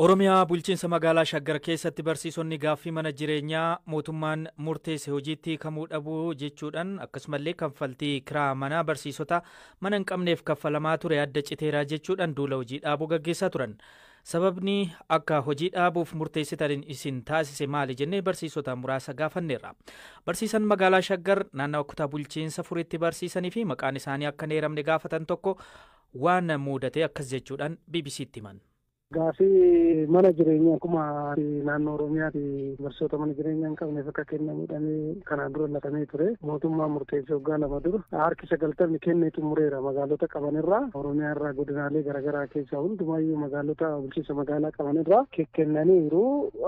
Oromiyaa bulchiinsa magaalaa Shaggar keessatti barsiisonni gaaffii mana jireenyaa mootummaan murteesse hojiitti hiikamuu dhabuu jechuudhaan, akkasumallee kaffaltii kiraa manaa barsiisota mana hin qabneef kaffalamaa ture adda citeeraa jechuudhaan duula hojii dhaabuu gaggeessaa turan. Sababni akka hojii dhaabuuf murteessitan isin taasise maali jennee barsiisota muraasa gaafanneerra. Barsiisan magaalaa Shaggar naannawa kutaa bulchiinsa Furiitti barsiisanii fi maqaan isaanii akka hin eeramne gaafatan tokko waan mudate akkas jechuudhaan BBCtti himan. Gaafii mana jireenyaa akkuma naannoo Oromiyaatti barsiisota mana jireenyaa hin qabneef akka kennamuudhaan kanaan dura latamee ture. Mootummaan murteessee waggaa 2 dura harki 90 kennee xumureera magaalota qabanirraa. Oromiyaa irraa godinaalee garaagaraa keessaa hundumaayyuu magaalota bulchiinsa magaalaa qabanirraa kennaniiru.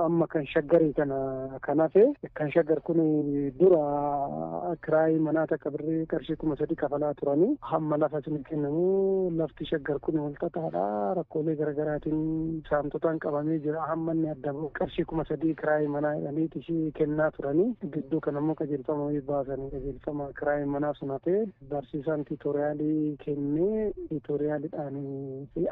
Amma kan Shaggarii kana kan hafe, kan Shaggar kun dura kiraayii manaa takka birrii qarshii 3000 kafalaa turanii, hamma lafa isin kennamu lafti Shaggar kun walxaxaadha, rakkoolee garaagaraatiin saamtotaan qabamee jira. Hamma inni adda bahu qarshii 3000 kiraayii manaa jedhaniiti ishii kennaa turanii. Gidduu kana immoo qajeelfama wayii baasanii, qajeelfama kiraayii manaa sun hafee barsiisaan tiitoriyaalii kennee tiitoriyaaliidhaan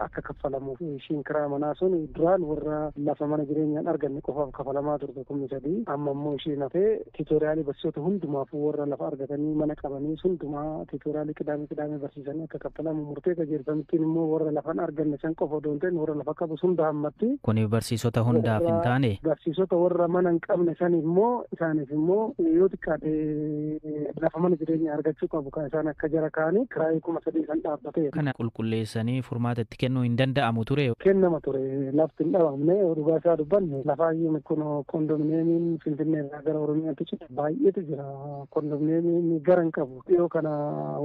akka kaffalamuuf, ishiin kiraa manaa sun duraan warra lafa mana jireenyaan arganne qofaaf kafalamaa turte 3000, amma immoo ishiin hafee tiitoriyaalii barsiisota hundumaaf warra lafa argatanii mana qabanii hundumaa tiitoriyaalii qidaame qidaame barsiisanii akka kaffalamu murtee. Qajeelfamittiin immoo warra lafan arganne san qofa odoo hin ta'in warra lafa qabu hunda hammatti. Kuni barsiisota hundaaf hin taane. Barsiisota warra mana hin qabne san immoo isaaniif immoo yoo xiqqaate lafa mana jireenyaa argachuu qabu, kan isaan akka jara kaanii kiraayii 3000 kan dhaabbateera. Kana qulqulleessanii furmaata itti kennuu hin danda'amu ture? Kennama ture, lafti hin dhabamne. Dhugaa isaa dubbanne lafaayyuu kun kondominiyeemiin Finfinnee irraa gara Oromiyaatti cite baay'eetu jira. Kondominiyeemiin gara hin qabu. Dhiyoo kana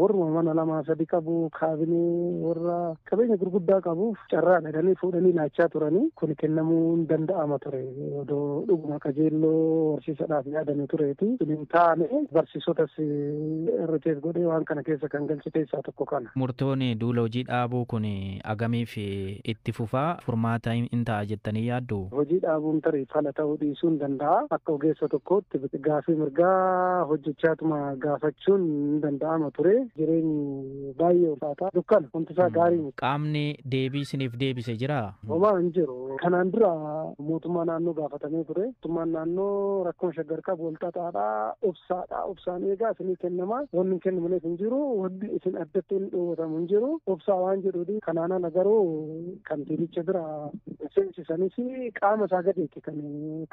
warruma mana lama sadi qabu, kaabinee warra qabeenya gurguddaa qabuuf carraa dhaqanii fuudhanii laachaa turanii, kun kennamuu hin danda'ama ture. Odoo dhuguma qajeelloo barsiisadhaaf yaadame tureeti. Kun hin taane, barsiisotas irriteef godhee waan kana keessa kan galche keessaa tokko kana. Murtoon duula hojii dhaabuu kun agamiif itti fufaa, furmaata hin ta'a jettanii yaaddu? Hojii dhaabuun tarii fala ta'uu dhiisuu hin danda'a. Akka ogeessa tokkootti gaafii mirgaa hojjechaatuma gaafachuun hin danda'ama ture. Jireenyi baay'ee ulfaataa. Dukkana wanti isaa gaarii miti. Qaamni deebii isiniif deebise jiraa? Homaa hin jiru. Kanaan dura mootummaa naannoo gaafatamee ture. Mootummaan naannoo rakkoon Shaggar qabu walxaxaadha. Obsaadha. Obsaan eegaa isinii kennama. Wanni hin kennamneef hin jiru. Wanni isin addatti hin dhoowwatamu hin jiru. Obsaa waan jedhuuni. Kanaan ala garuu kantiibicha bira seensisanis qaama isaa gadeetti kan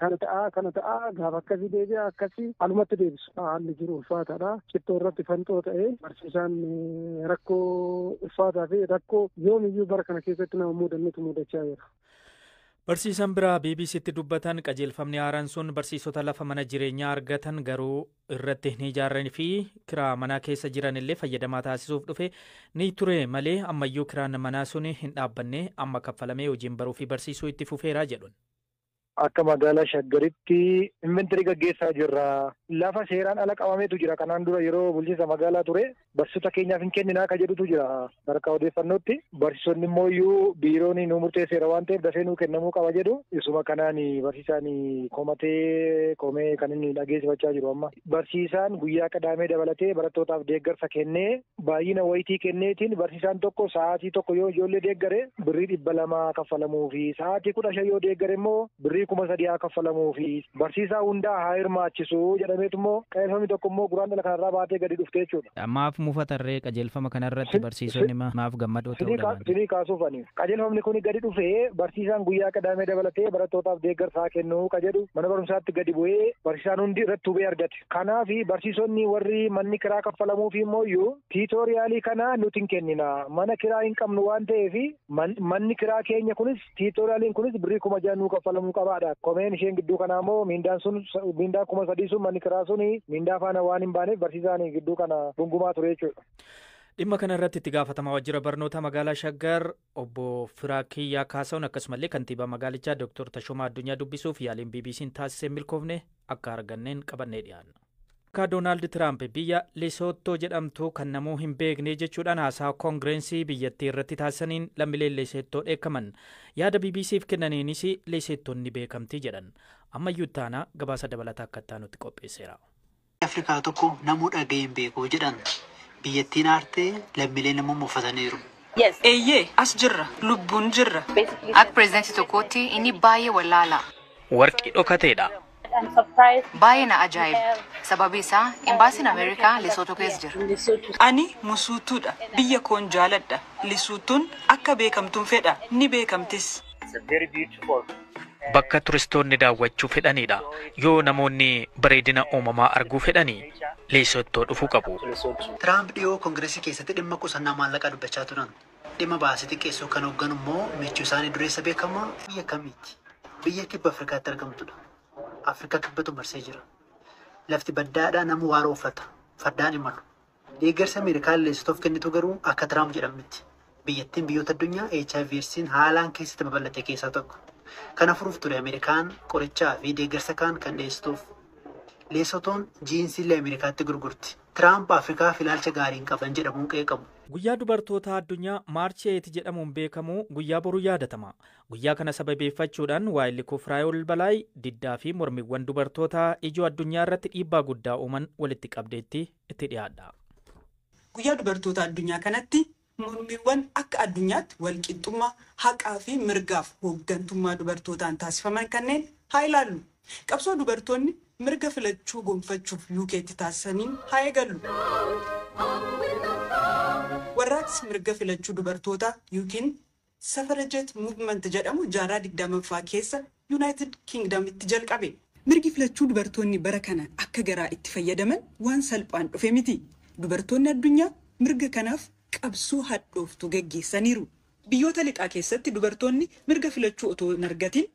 kana ta'aa kana ta'aa gaafa akkasii deebi'a akkasii alumatti deebisu. Haalli jiru ulfaataadha. Cittoo irratti fanxoo ta'ee barsiisaan rakkoo ulfaataa fi rakkoo yoomiyyuu bara kana keessatti nama mudannetu mudachaa jira. Barsiisan biraa BBCtti dubbatan qajeelfamni haaraan sun barsiisota lafa mana jireenyaa argatan garuu irratti hin ijaarran fi kiraa manaa keessa jiran illee fayyadamaa taasisuuf dhufe ni ture malee ammayyuu kiraan manaa sun hin dhaabbanne, amma kaffalamee hojiin baruu fi barsiisuu itti fufeeraa jedhuun. Akka magaalaa Shaggaritti inventory gaggeessaa jirra. Lafa seeraan ala qabameetu jira. Kanaan dura yeroo bulchiinsa magaalaa ture barsiisota keenyaaf hin kenninaa ka jedhutu jira. Sadarkaa odeeffannootti barsiisonni immoo iyyuu biiroon nu murteesseera waan ta'eef dafee nuu kennamuu qaba jedhu. Isuma kanaan barsiisaan komatee komee kan inni dhageessifachaa jiru amma. Barsiisaan guyyaa qadaamee dabalatee barattootaaf deeggarsa kennee baay'ina wayitii kenneetiin barsiisaan tokko sa'aatii 1 yoo ijoollee deeggare birrii 200 kaffalamuu fi sa'aatii 15 yoo deeggare immoo birrii 3000 haa kaffalamuu fi barsiisaa hundaa haa hirmaachisu jedhameetu immoo qajeelfamni tokko immoo guraan dhala kanarraa baatee gadi dhufte jechuudha. Maaf mufatarree qajeelfama kanarratti barsiisonni maaf gammadoo ta'uu dhaban? Sinii kaasuufani. Qajeelfamni kun gadi dhufee barsiisaan guyyaa qadaamee dabalatee barattootaaf deeggarsa haa kennuu ka jedhu mana barumsaatti gadi bu'ee barsiisaan hundi irratti hubee argate. Kanaaf barsiisonni warri manni kiraa kaffalamuufi immoo iyyuu tiitoriyaalii kana nuti hin kennina. Mana kiraa hin qabnu waan ta'eef manni kiraa keenya kunis tiitoriyaaliin kunis birrii 6000 nuu kaffalamuu qabaadha. Komeen isheen gidduu kanaa immoo miindaan sun miindaa 3000 sun manni kiraa sun miindaa faana waan hin baaneef barsiisaan gidduu kana gungumaa ture jechuudha. Dhimma kana irratti itti gaafatamaa waajjira barnoota magaalaa Shaggar obbo Firaakiyyaa Kaasa'uun akkasumallee kantiibaa magaalichaa Dr. Tashoomaa Addunyaa dubbisuuf yaaliin BBC'n taasisee milkoofne, akka arganneen qabannee dhiyaanna. Akka Doonaald Tiraamp biyya Lesoottoo jedhamtu kan namuu hin beekne jechuudhaan haasaa koongirensii biyyattii irratti taasisaniin lammiileen Leesettoo dheekkaman. Yaada BBCf kennaniinis Leesettoon ni beekamti jedhan. Ammayyuu Ittaanaa gabaasa dabalataa akka itti qopheesseera. Afrikaa tokko namuu dhaga'ee hin beeku jedhan. Biyyattiin aartee lammiileen immoo mufataniiru. Eeyyee, as jirra, lubbuun jirra. Akka pireezidantii tokkootti inni baay'ee wallaala. Warqii dhokateedha. Baay'ee na ajaa'iba. Sababi isaa imbaasiin Ameerikaa Lesotho keessa jira. Ani Musuutuudha. Biyya koon jaaladha. Lisuutuun akka beekamtuun fedha. Ni beekamtis. Bakka turistoonni daawwachuu fedhanidha. Yoo namoonni bareedina uumamaa arguu fedhanii Leesottoo dhufuu qabu. Tiraamp dhiyoo Koongireesii keessatti dhimma qusannaa maallaqaa dubbachaa turan. Dhimma baasii xiqqeessuu kan hoogganu immoo michuu isaanii dureessa beekamaa biyya kamiiti? Biyya kibba Afrikaatti argamtudha. Afrikaa kibbatu marsee jira. Lafti baddaadhaa nama waaroo uffata. Fardaan imalu. Deeggarsa Ameerikaan Leesotoof kennitu garuu akka Tiraamp jedhamutti. Biyyattiin biyyoota addunyaa HIV AIDS'n haalaan keessatti babal'ate keessaa tokko. Kana furuuf ture Ameerikaan qorichaa fi deeggarsa kaan kan dhiyeessituuf. Leesotoon jiinsiillee Ameerikaatti gurgurti. Tiraamp Afrikaaf ilaalcha gaarii hin qaban jedhamuun qeeqamu. Guyyaa dubartoota addunyaa March 8 jedhamuun beekamu guyyaa boruu yaadatama. Guyyaa kana sababeeffachuudhaan waayilli Kufraayol Balaay diddaa fi mormiiwwan dubartoota ijoo addunyaa irratti dhiibbaa guddaa uuman walitti qabdeetti itti dhiyaadha. Guyyaa dubartoota addunyaa kanatti mormiiwwan akka addunyaatti walqixxummaa, haqaa fi mirgaaf hooggantummaa dubartootaan taasifaman kanneen haa ilaallu. Qabsoo dubartoonni mirga filachuu gonfachuuf UK'tti taasisaniin haa eegallu. Warraaqsi mirga filachuu dubartootaa yookiin Suffragette Movement jedhamu jaarraa 20ffaa keessa United Kingdomitti jalqabe. Mirgi filachuu dubartoonni bara kana akka garaa itti fayyadaman waan salphaan dhufe miti. Dubartoonni addunyaa mirga kanaaf qabsoo hadhooftuu gaggeessaniiru. Biyyoota lixaa keessatti dubartoonni mirga filachuu otoo hin argatin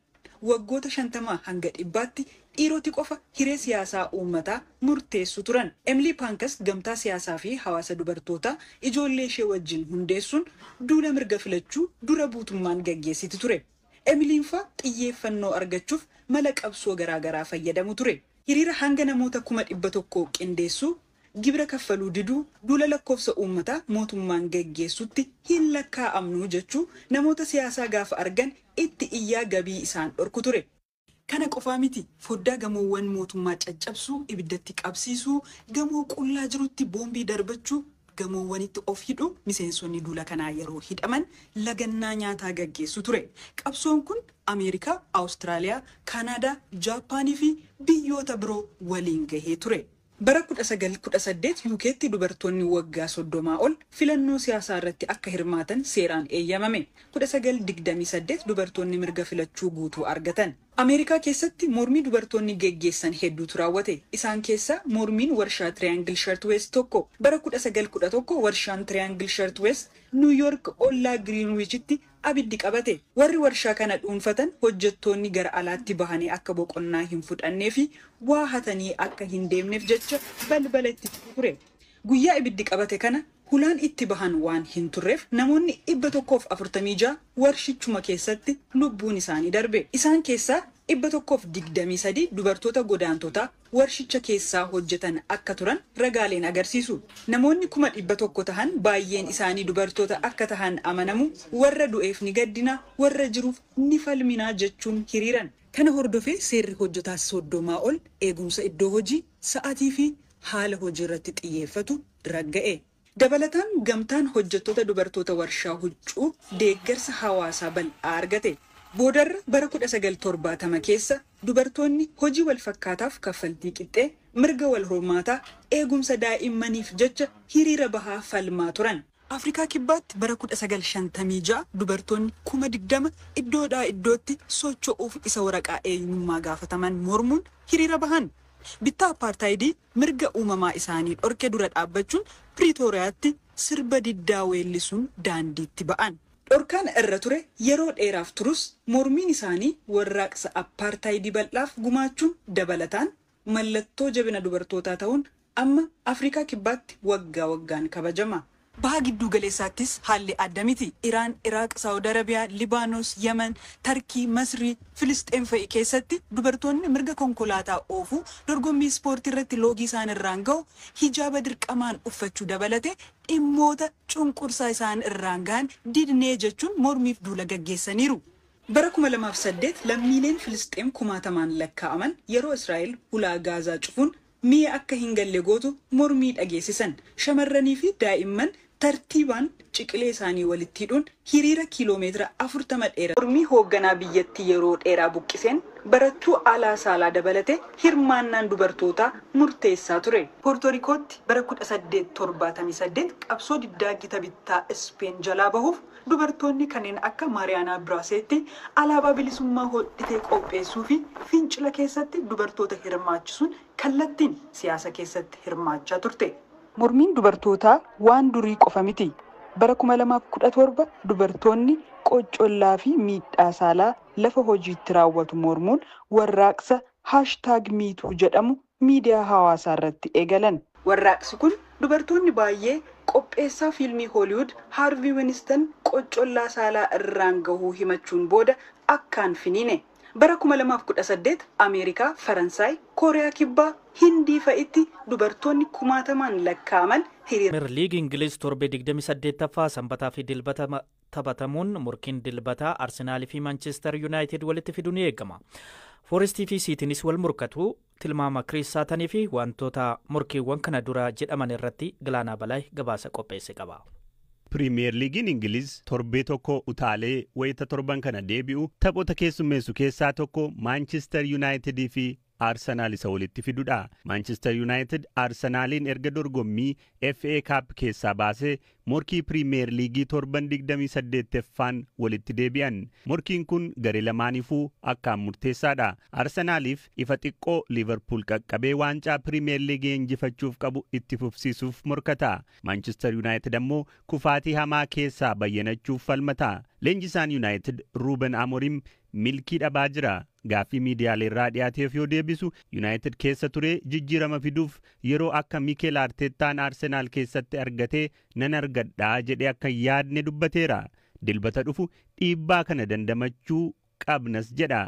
waggoota 50 hanga 100tti dhiiroti qofa hiree siyaasaa uummataa murteessu turan. Emily Pankhurst gamtaa siyaasaa fi hawaasa dubartootaa ijoollee ishee wajjin hundeessuun duula mirga filachuu dura buutummaan gaggeessiti ture. Emiliin faa xiyyeeffannoo argachuuf mala qabsoo garaagaraa fayyadamu ture. Hiriira hanga namoota 100,000 qindeessuu, gibira kaffaluu diduu, duula lakkoofsa uummataa mootummaan gaggeessutti hin lakkaa'amnu jechuu namoota siyaasaa gaafa argan itti iyyaa gabii isaan dhorku ture. Kana qofaa miti, foddaa gamoowwan mootummaa caccabsuu, ibiddatti qabsiisuu, gamoo qullaa jirutti boombii darbachuu, gamoowwanitti of hidhuu, miseensonni duula kanaa yeroo hidhaman lagannaa nyaataa gaggeessu ture. Qabsoon kun Ameerikaa, Awustiraaliyaa, Kaanaadaa, Jaappaanii fi biyyoota biroo waliin gahee ture. Bara 1918 UK'tti dubartoonni waggaa 30 ol filannoo siyaasaa irratti akka hirmaatan seeraan eeyyamame. 1928 dubartoonni mirga filachuu guutuu argatan. Ameerikaa keessatti mormii dubartoonni geggeessan hedduutu raawwate. Isaan keessaa mormiin warshaa Triangle Shirtwaist tokko. Bara 1911 warshaan Triangle Shirtwaist New York ollaa Greenwichitti abiddi qabate. Warri warshaa kana dhuunfatan hojjettoonni gara alaatti bahanii akka boqonnaa hin fudhannee fi waa hatanii akka hin deemneef jecha balbala itti ture. Guyyaa ibiddi qabate kana hulaan itti bahan waan hin turreef namoonni 146 warshichuma keessatti lubbuun isaanii darbe. Isaan keessaa 123 dubartoota godaantotaa warshicha keessaa hojjetan akka turan ragaaleen agarsiisu. Namoonni 100,000 tahan baay'een isaanii dubartoota akka tahan amanamu, warra du'eef ni gaddina, warra jiruuf ni falminaa jechuun hiriiran. Kana hordofee seerri hojjetaa 30 ol eegumsa iddoo hojii, sa'aatii fi haala hojii irratti xiyyeeffatu ragga'e. Dabalataan gamtaan hojjettoota dubartoota warshaa huccuu deeggarsa hawaasaa bal'aa argate. Boodarra bara 1970 keessa dubartoonni hojii wal fakkaataaf kaffaltii qixxee, mirga wal hormaataa, eegumsa daa'immaniif jecha hiriira bahaa falmaa turan. Afrikaa Kibbaatti bara 1956 dubartoonni 20,000 iddoodhaa iddootti socho'uuf isa waraqaa eenyummaa gaafataman mormuun hiriira bahan. Bittaa apartaayidii mirga uumamaa isaanii dhorke dura dhaabbachuun Piriitooriyaatti sirba diddaa weellisuun daandiitti ba'an. Dhorkaan irra ture yeroo dheeraaf turus mormiin isaanii warraaqsa apartaayidii bal'aaf gumaachuun dabalataan mallattoo jabina dubartootaa ta'uun amma Afrikaa Kibbaatti waggaa waggaan kabajama. Baha gidduu galeessaattis haalli adda miti. Iraan, Iraaq, Saawud Arabiyaa, Libaanos, Yemen, Tarkii, Masrii, Filisxeen fa'i keessatti dubartoonni mirga konkolaataa oofuu, dorgommii ispoortii irratti loogii isaan irraan gahu, hijaaba dirqamaan uffachuu dabalate dhimmoota cunqursaa isaan irraan gahan didnee jechuun mormiif duula gaggeessaniiru. Bara 2008 lammiileen Filisxeem kumaatamaan lakkaa'aman yeroo Israa'el hulaa Gaazaa cufuun mi'a akka hin galle gootu mormii dhageessisan. Shamarranii fi daa'imman Tartiibaan ciqilee isaanii walitti hidhuun hiriira kiiloomeetira 40 dheeraa. Mormii hoogganaa biyyattii yeroo dheeraa buqqiseen barattuu alaa saalaa dabalatee hirmaannaan dubartootaa murteessaa ture. Poortorikootti bara 1878 qabsoo diddaa gita bittaa Ispeen jalaa bahuuf dubartoonni kanneen akka Maariyaanaa Biraaseetti alaabaa bilisummaa hodhitee qopheessuu fi fincila keessatti dubartoota hirmaachisuun kallattiin siyaasa keessatti hirmaachaa turte. Mormiin dubartootaa waan durii qofa miti. Bara 2017 dubartoonni qoccollaa fi miidhaa saalaa lafa hojiitti raawwatu mormuun warraaqsa #MeToo jedhamu miidiyaa hawaasaa irratti eegalan. Warraaqsi kun dubartoonni baay'ee qopheessaa fiilmii Hooliwud Haarvii Winiston qoccollaa saalaa irraan gahuu himachuun booda akkaan finiine. Bara 2018 Ameerikaa, Faransaay, Kooriyaa Kibbaa, Hindii fa'itti dubartoonni kumaatamaan lakkaa'aman hiriira. Pirimeer Liigii Ingiliz torbee 28ffaa sanbataa fi dilbata taphatamuun morkiin dilbataa Arsenaalii fi Maanchister Yuunaayitid walitti fiduun ni eegama. Foorestii fi Siitiinis wal morkatu. Tilmaama Kiriis Saatanii fi wantoota morkiiwwan kana dura jedhaman irratti Galaanaa Balaay gabaasa qopheesse qaba. Pirimeer Liigiin Ingiliz torbee tokko utaalee wayita torban kana deebi'u taphoota keessummeessu keessaa tokko Maanchister Yuunaayitidii fi Arsenaal isa walitti fidudha. Maanchister Yuunaayitid Arsenaaliin erga dorgommii FA Cup keessaa baasee morkii Pirimeer Liigii torban 28ffaan walitti deebi'an. Morkiin kun garee lamaaniifuu akkaan murteessaadha. Arsenaaliif ifa xiqqoo Liverpool qaqqabee waancaa Pirimeer Liigii injifachuuf qabu itti fufsiisuuf morkata. Maanchister Yuunaayitid ammoo kufaatii hamaa keessaa bayyanachuuf falmata. Leenjisaan Yuunaayitid Ruuben Amorim milkii dhabaa jira. Gaaffii miidiyaalee irraa dhiyaateef yoo deebisu, Yuunaayitid keessa ture jijjiirama fiduuf yeroo akka Mikel Arteettaan Arsenaal keessatti argatee nan argadhaa jedhee akka yaadne dubbateera. Dilbata dhufu dhiibbaa kana dandamachuu qabnas jedha.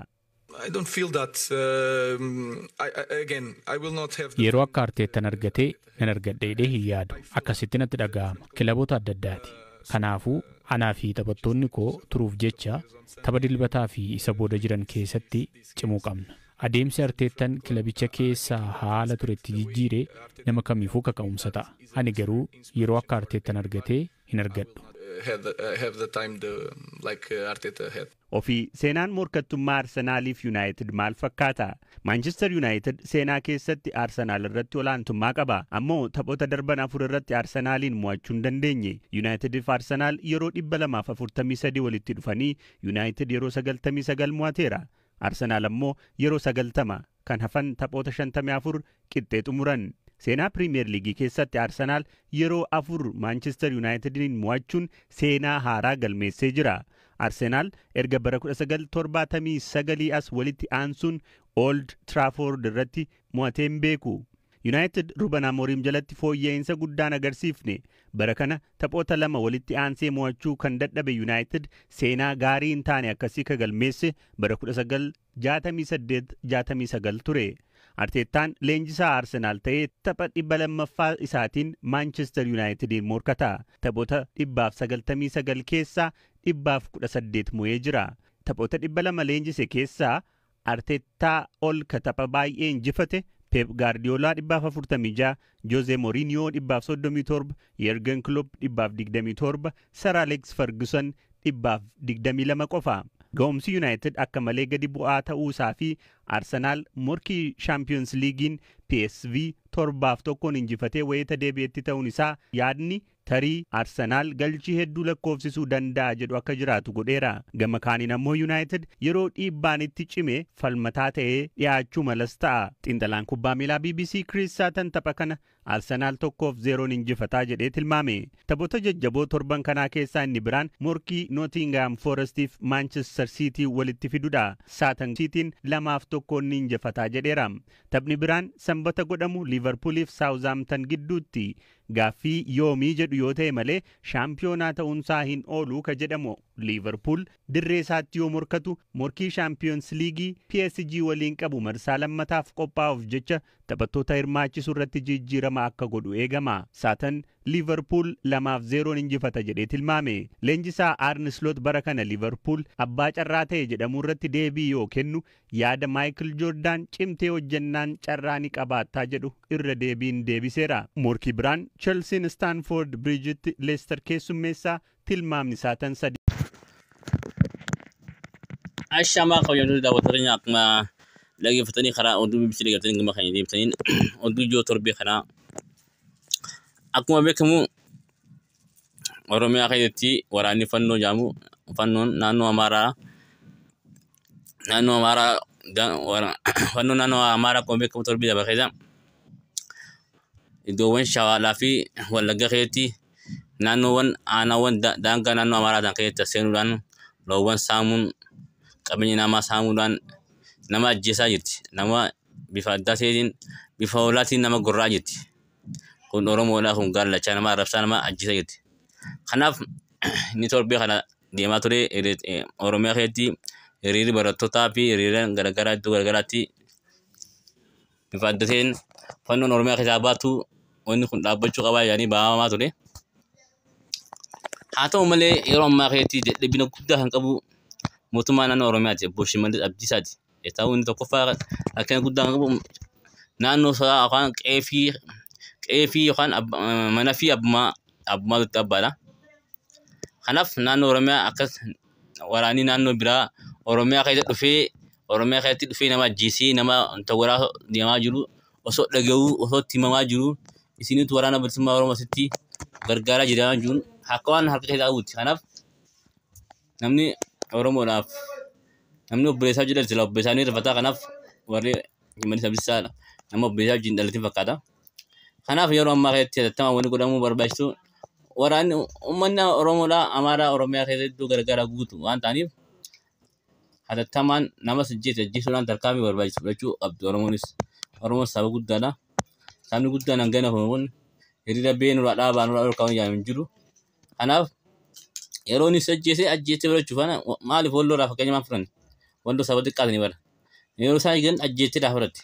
Yeroo akka Arteettaan argatee nan argadha jedhee hin yaadu. Akkasitti natti dhaga'ama. Kilaboota adda addaati. Kanaafuu anaa fi taphattoonni koo turuuf jecha tapha dilbataa fi isa booda jiran keessatti cimuu qabna. Adeemsi Arteettaan kilabicha keessaa haala turetti jijjiire nama kamiifuu kaka'umsa ta'a. Ani garuu yeroo akka Arteettaan argatee hin argadhu. Ofii seenaan morkattummaa Arsenaaliif Yuunaayitid maal fakkaata? Maanchister Yuunaayitid seenaa keessatti Arsenaal irratti olaantummaa qaba. Ammoo taphoota darban afur irratti Arsenaaliin mo'achuu hin dandeenye. Yuunaayitidiif Arsenaal yeroo 243 walitti dhufanii Yuunaayitid yeroo 99 mo'ateera. Arsenaal ammoo yeroo 90, kan hafan taphoota 54 qixxee xumuran. Seenaa Pirimeer Liigii keessatti Arsenaal yeroo afur Maanchister Yuunaayitediin mo'achuun seenaa haaraa galmeessee jira. Arsenaal erga bara 1979 as walitti aansuun Old Trafford irratti mo'atee hin beeku. Yuunaayitid Ruben Amorim jalatti fooyya'insa guddaan agarsiifne. Bara kana taphoota lama walitti aansee mo'achuu kan dadhabe Yuunaayitid seenaa gaarii hin taane akkasii ka galmeesse bara 1968-69 ture. Arteettaan leenjisaa Arsenaal ta'ee tapha 200ffaa isaatiin Maanchister Yuunaayitediin morkata. Taphoota 199 keessaa 118 mo'ee jira. Taphoota 200 leenjise keessaa Arteettaa ol ka tapha baay'ee injifate Pep Gaardiyoolaa 446, Jose Mourinho 137, Jurgen Klopp 127, Sir Alex Ferguson 122 qofa. Ga'umsi Yuunaayitid akka malee gadi bu'aa ta'uu isaa fi Arsenaal morkii Shaampiyoons Liigiin PSV 7-1 injifatee wayita deebi'etti ta'uun isaa yaadni tarii Arsenaal galchii hedduu lakkoofsisuu danda'a jedhu akka jiraatu godheera. Gama kaaniin ammoo Yuunaayitid yeroo dhiibbaan itti cime falmataa ta'ee dhiyaachuu malas ta'a. Xiinxalaan kubbaa miilaa BBC Chris Sutton tapha kana Arsenaal 1-0 injifataa jedhee tilmaame. Taphoota jajjaboo torban kanaa keessaa inni biraan morkii Nottingham Forestiif Manchester City walitti fidudha. Sutton Cityin 2-1 ni injifataa jedheera. Taphni biraan sanbata godhamu Liverpooliif Southampton gidduutti. Gaaffii yoomii jedhu yoo ta'e malee shaampiyoonaa ta'uunsaa hin oolu ka jedhamu Liverpool dirree isaatti yoo morkatu, morkii Shaampiyoons Liigii PSG waliin qabu marsaa lammataaf qophaa'uuf jecha taphattoota hirmaachisuu irratti jijjiirama akka godhu eegama. Sutton Liverpool 2-0 injifata jedhee tilmaame. Leenjisaa Arne Slot bara kana Liverpool abbaa carraa ta'e jedhamuu irratti deebii yoo kennu, yaada Michael Jordan cimtee hojjennaan carraa ni qabaattaa jedhu irra deebiin deebiseera. Morkii biraan Chelsiin Staanfoord Biriijitti Leestar keessummeessaa, tilmaamni isaa tan 3. Ashamaa, kabajamtoota daawwattoota, akkuma dhaggeeffatanii karaa oduu BBC dhaggeeffatanii gama keenya deebitaniin oduu ijoo torbee kanaa, akkuma beekamu Oromiyaa keessatti waraanni fannoo jedhamu, fannoon naannoo Amaaraa, naannoo Amaaraa, fannoo naannoo Amaaraa, akkuma beekamu torbee dabre keessa iddoowwan Shawaadhaa fi Wallagga keessatti naannoowwan aanaawwan daangaa naannoo Amaaraa ta'an keessatti seenuudhaan loowwan saamuun, qabeenya namaa saamuudhaan nama ajjeesaa jirti. Nama bifa addaa ta'eetiin, bifa hoolaatiin nama gorraa jirti. Kun Oromoodha, kun gaallachaa nama arrabsaa nama ajjeesaa jirti. Kanaaf inni torbee kana deemaa ture Oromiyaa keessatti hiriirri barattootaa fi hiriira garaagaraa iddoo garaagaraatti bifa adda ta'een fannoon Oromiyaa keessaa baatu, wanni kun dhaabbachuu qabaa jedhanii baamamaa ture. Haa ta'u malee, yeroo ammaa keessatti dadhabina guddaa kan qabu mootummaa naannoo Oromiyaati. Obbo Shimallis Abdiisaati. Ta'uu inni tokkoffaa rakkina guddaa kan qabu naannoo isaa yookaan qe'ee fi yookaan mana fi abbummaa abbaadha. Kanaaf naannoo Oromiyaa akkas waraanni naannoo biraa Oromiyaa keessa dhufee, Oromiyaa keessatti dhufee nama ajjeesee nama wanta deemaa jiru osoo dhaga'uu, osoo itti himamaa jiru, isinitu waraana bilisummaa Oromoo asitti gargaaraa jira jechuun akka waan harka keessaa qabuuti. Kanaaf namni Oromoodhaaf, namni obboleessaa jedhan sila obboleessaa ni rifataa. Kanaaf warri Shimallis Abdiisaa nama obboleessaa wajjin dhalatin fakkaata. Kanaaf yeroo ammaa keessatti hatattamaan wanni godhamuu barbaachisu, waraanni uummanni Oromoodhaa Amaaraa Oromiyaa keessa iddoo garagaraa guutu waan ta'aniif, hatattamaan nama ajjeese ajjeesuudhaan tarkaanfii barbaachisu fudhachuu qabdi Oromoonis. Oromoon saba guddaadha. Sabni guddaan hangana kun hiriira bee nurraa dhaabaa, nurraa dhorkaa hin jiru. Kanaaf yeroo inni ajjeese ajjeese fudhachuu faana maaliif Walloo irraa fakkeenya maal fudhanne? Walloo saba xiqqaatanii bara. Yeroo isaan eegan ajjeettee fudhatti.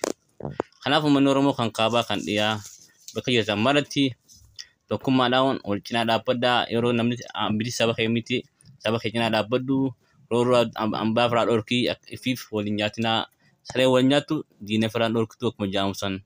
Kanaaf uummanni Oromoo kan kaabaa, kan dhiyaa, bakka jirtan maratti tokkummaadhaan wal cinaa dhaabbadhaa. Yeroo namni miti saba kee miti, saba kee cinaa dhaabbadhu, rooroo hambaa firaa dhorkii, ifiif waliin nyaatinaa, saree wal nyaattu diina firaan dhorkitu akkuma jedhamu san.